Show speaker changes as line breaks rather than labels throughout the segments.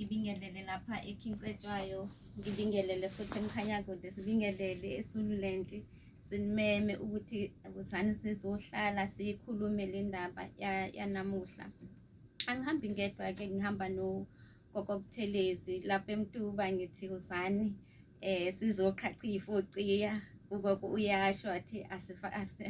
Ngibingelele lapha eKhincetshwayo, ngibingelele futhi eMkhanyakude, sibingelele eSululand. Sinimeme ukuthi wozani sizohlala siyikhulume le ndaba yanamuhla. Angihambi ngedwa-ke, ngihamba noGogo Buthelezi lapha eMtuba. Ngithi wozani sizoqhaqha iy'fociya. Ugogo uyasho athi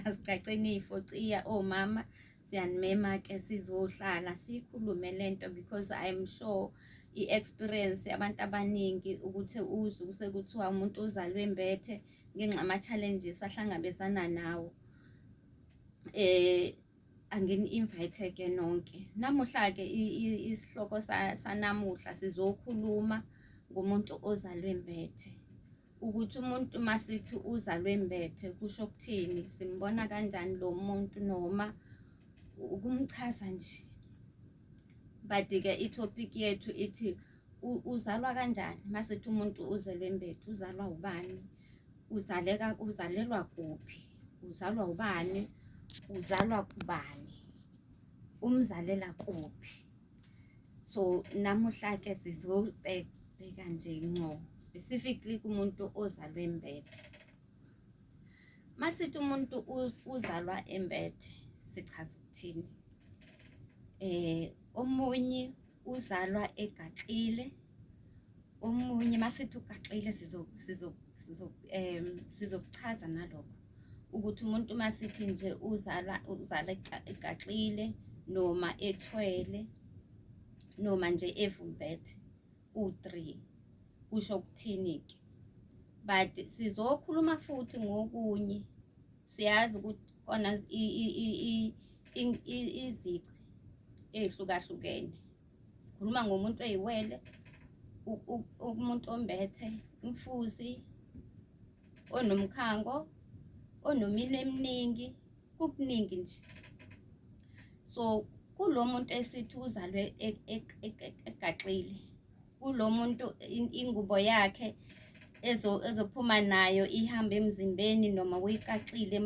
asiqaqeni iy'fociya omama. Siyanimema-ke sizohlala siyikhulume lento because I'm sure i-experience yabantu abaningi ukuthi uzwe sekuthiwa umuntu uzalwe embethe ngenxa ama-challenges ahlangabezana nawo. Angini-invite ke nonke namuhla-ke. Isihloko sanamuhla sizokhuluma ngomuntu ozalwe embethe, ukuthi umuntu masithi uzalwe embethe kusho ukuthini, simbona kanjani lo muntu noma ukumchaza nje. But-ke i-topic yethu ithi uzalwa kanjani. Masithi umuntu uzelwe embethe, uzalwa ubani, uzaleka, uzalelwa kuphi, uzalwa ubani, uzalwa kubani, umzalela kuphi? So namuhla-ke sizobheka nje ngco specifically kumuntu ozalwe embethe. Masithi umuntu uzalwa embethe sichaza ukuthini? Omunye uzalwa egaxile, omunye masithi ugaxile sizokuchaza nalokho ukuthi umuntu masithi nje uzalwa uzala egaxile noma ethwele noma nje evumbethe u-3, kusho ukuthini-ke. But sizokhuluma futhi ngokunye. Siyazi ukuthi kona izici ey'hlukahlukene. Sikhuluma ngomuntu oyiwele, umuntu ombethe, umfuzi, onomkhango, onomino eminingi, kukuningi nje. So kulo muntu esithi uzalwe egaxile, kulo muntu ingubo yakhe ezophuma nayo ihambe emzimbeni noma uyikaxile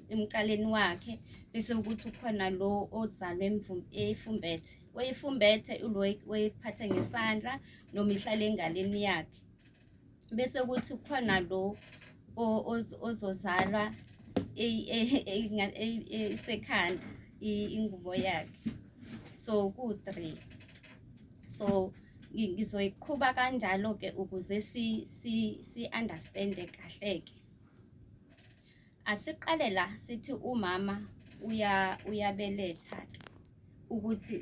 emqaleni wakhe, bese ukuthi ukhona lo ozalwe efumbethe. Oyifumbethe ulo oyiphathe ngesandla noma ihlale engaleni yakhe, bese kuthi kukhona lo ozozalwa esekhanda ingubo yakhe. So ku-three. So ngizoyiqhuba kanjalo-ke ukuze si-understand-e kahle-ke. Asiqale la sithi umama uyabeletha-ke ukuthi